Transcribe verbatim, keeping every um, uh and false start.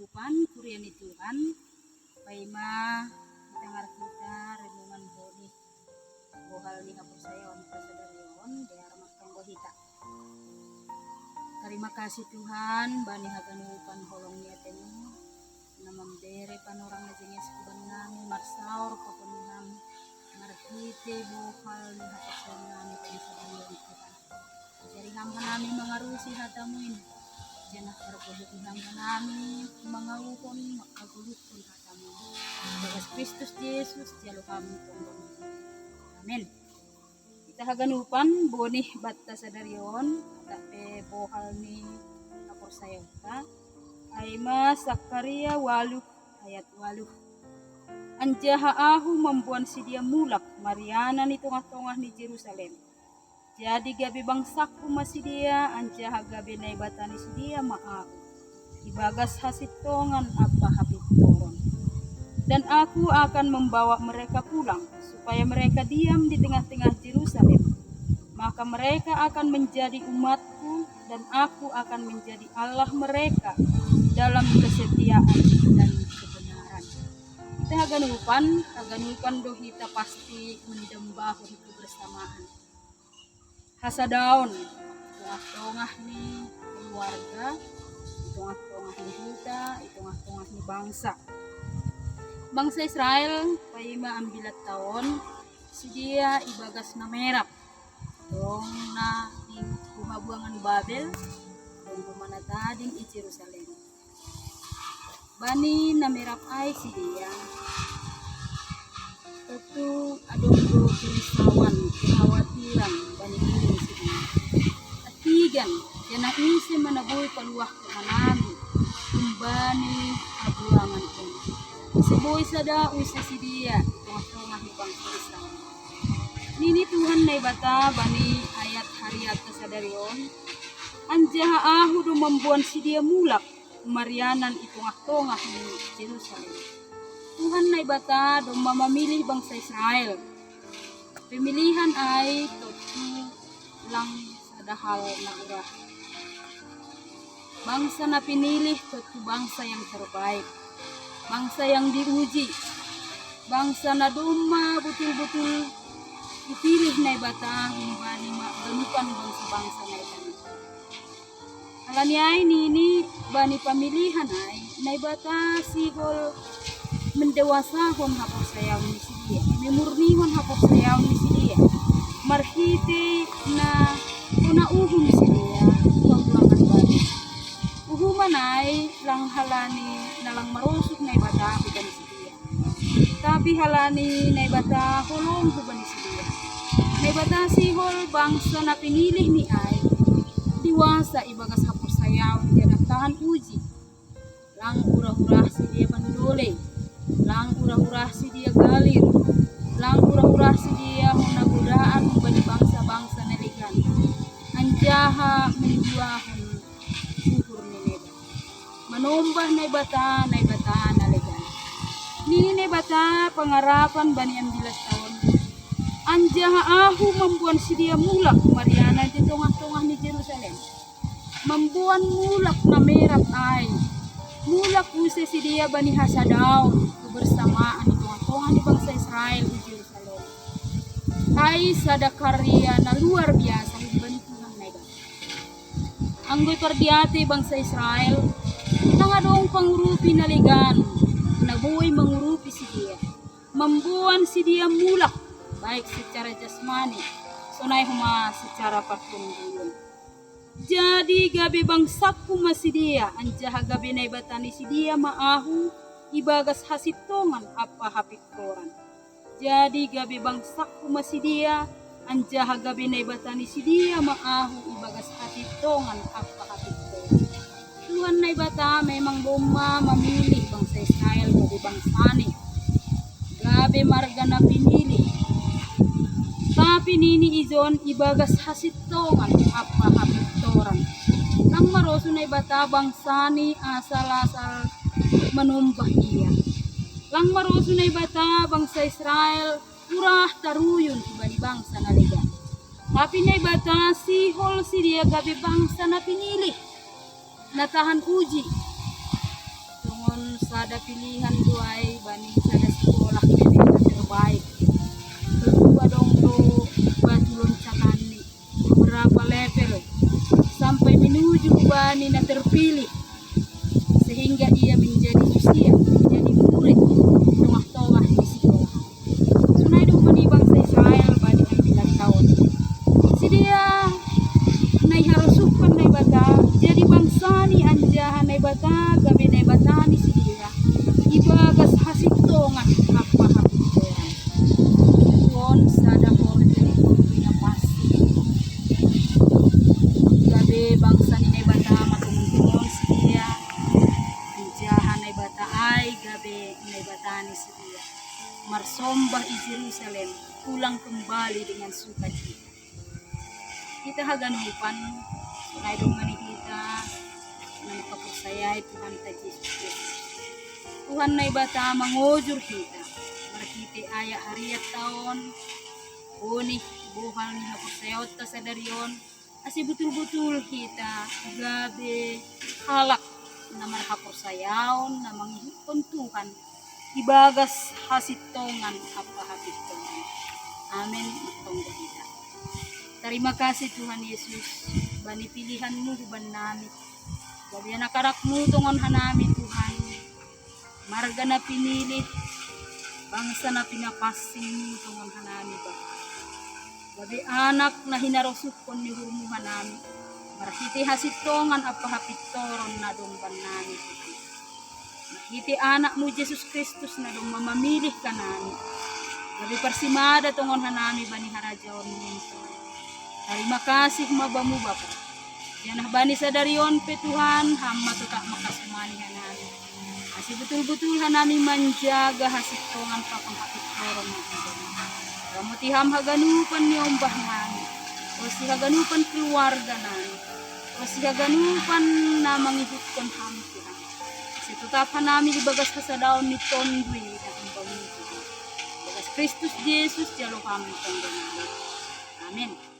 Upan kuria ni Tuhan, paima kita ngarkita renungan boni bohal ni haporsayaon pasadarion di arah martonggo hita. Terima kasih Tuhan, bani haganupan holong ni atemu, na mambere panorang na jenges kuban nami marsaor pakon nami, marhite bohal ni haporsayaon nami pasadarion Tuhan. Jadi hamba nami mangarusi hatamu ini. Janah pargohit ni hamba nami mangauhon mangagoluhon hatamu. Bagas Kristus Jesus jalo kami tonggon. Amin. Kita haganupan bonih batta sadarion, tapi bohal ni haporsayaonta. Aima Sakaria waluh ayat waluh. Anjaha ahu mambuan sidia mulak marianan i tongah-tongah ni Jerusalem. Jadi gabe bangsangku ma sidia, anjaha gabe Naibata ni sidia ma ahu, ibagas hasintongan ampa hapintoron. Dan aku akan membawa mereka pulang, supaya mereka diam di tengah-tengah Jerusalem. Maka mereka akan menjadi umatku, dan aku akan menjadi Allah mereka dalam kesetiaan dan kebenaran. Kita haganupan, haganupan do hita pasti mendembahon kebersamaan. Hasadaon, tongah-tongah ni keluarga, tongah-tongah ni huta, tongah-tongah ni bangsa. Bangsa Israel, paima ambilan taon, sidia ibagas na merap. Dong na di huma buangan Babel, dong huma na tading i Jerusalem. Bani na merap ai sidia. Tentu adong do kerisauan, kekhawatiran bani diri sidia. Atigan, janah ise ma na boi paluahkon hanami humbani habuangan on. Ise boi sada use sidia i tongah-tongah ni bangsa Israel. Nini Tuhan Naibata bani ayat harianta sadarion, anjaha ahu do mambuan sidia mulak marianan i tongah-tongah ni Jerusalem. Tuhan Naibata domma mamilih bangsa Israel. Pemilihan ai tontu lang sada hal na urah. Bangsa na pinilih tontu bangsa yang terbaik, bangsa yang diuji, bangsa na domma butul-butul dipilih Naibata humbani ma ganupan bangsa-bangsa na i tanoh. Halani ai nini bani pamilihan ai, Naibata sihol mendewasahon haporsayaon ni sidia, memurnihon haporsayaon ni sidia, marhite na hona uhum sidia pahurangan bani. Uhuman ai lang halani na lang marosuk Naibata hubani sidia, tapi halani Naibata holong hubani sidia. Naibata sihol bangsa na pinilih ni ai dewasa ibagas haporsayaon janah tahan uji. Lang urah-urah sidia pandole, lang urah-urah sidia galir, lang urah-urah sidia hona godaan humbani bangsa-bangsa na legan, anjaha manduahon uhur ni Naibata, manombah Naibata, Naibata na legan. Nini Naibata pangarapan bani ambilan taon, anjaha ahu mambuan sidia mulak marianan di tongah-tongah ni Jerusalem. Mambuan mulak na merap ai, mulak use sidia bani hasadaon kebersamaan i tongah-tongah ni bangsa Israel i Jerusalem. Ai sada karya na luar biasa humbani Tuhan Naibata. Anggo ipardiatei bangsa Israel, ndang adong pangurupi na legan na boi mangurupi sidia, mambuan sidia mulak, baik secara jasmani, sonai homa secara partonduyon. Jadi gabe bangsangku ma sidia, anjaha gabe Naibata ni sidia ma ahu ibagas hasintongan ampa hapintoran. Jadi gabe bangsangku ma sidia, anjaha gabe Naibata ni sidia ma ahu ibagas hasintongan ampa hapintoran. Tuhan Naibata memang domma mamilih bangsa Israel gabe bangsani, gabe marga na pinilih. Tapi nini ijon ibagas hasintongan ampa hapintoran. Lang marosuh Naibata bangsani asal-asal manombah Ia. Lang marosuh Naibata bangsa Israel urah taruyun hubani bangsa na legan. Tapi Naibata sihol sidia gabe bangsa na pinilih, na tahan uji. Sada pilihan do ai bani sada sikolah pe na terbaik. Kedua dong do batu loncatan ni beberapa level sampai menuju bani na terpilih, sehingga ia menjadi siswa, menjadi murid di tongah-tongah di sikolah. Sonai do bani bangsa Israel bani ambilan taon. Si dia na iharosuhkon Naibata, jadi bangsa ni anjaha Naibata gabe Naibata ni si dia ibagas hasintongan ampa hapintoran. Tuon sada horja ni Tuhan na pasti. Gabe bangsa ni Naibata ma tongon-tongon si dia, anjaha Naibata ai gabe Naibata ni si dia. Marsombah i Jerusalem, pulang kembali dengan sukacita. Hita haganupan, sonai do bani hita na mangkaporsayai Tuhanta Jesus Kristus. Tuhan Naibata mangojur hita marhite ayat harianta on, bonih bohal ni haporsayaonta sadari on, ase butul-butul hita gabe halak na marhaporsayaon na mangihuthon Tuhan ibagas hasintongan ampa hapintoran. Amen. Martonggo hita. Tarima kasih Tuhan Yesus, bani pilihan-Mu hubannami. Gabe anak-anak-Mu tongon hanami Tuhan, marga na pinilih, bangsa na pinapansing-Mu tongon hanami Bapa. Gabe anak na hinarosuhkon ni uhur-Mu hanami, marhite hasintongan ampa hapintoron na dong bannami Tuhan. Marhite Anak-Mu Jesus Kristus na domma mamilih hanami gabe parsimada tongon hanami bani harajaon-Mu. Tarima kasih ma Bamu Bapa. Janah bani sadari on pe Tuhan, Ham ma totap mangkasomani hanami, ase butul-butul hanami manjaga hasintongan pakon hapintoron na hudok. Ramoti Ham haganupan ni ombahnami, ronsi haganupan keluarganami, ronsi haganupan na mangihuthon Ham Tuhan. Ase totap hanami ibagas hasadaon ni Tonduy na humbamu Tuhan. Ibagas Kristus Jesus jalo Ham tonggonami. Amen.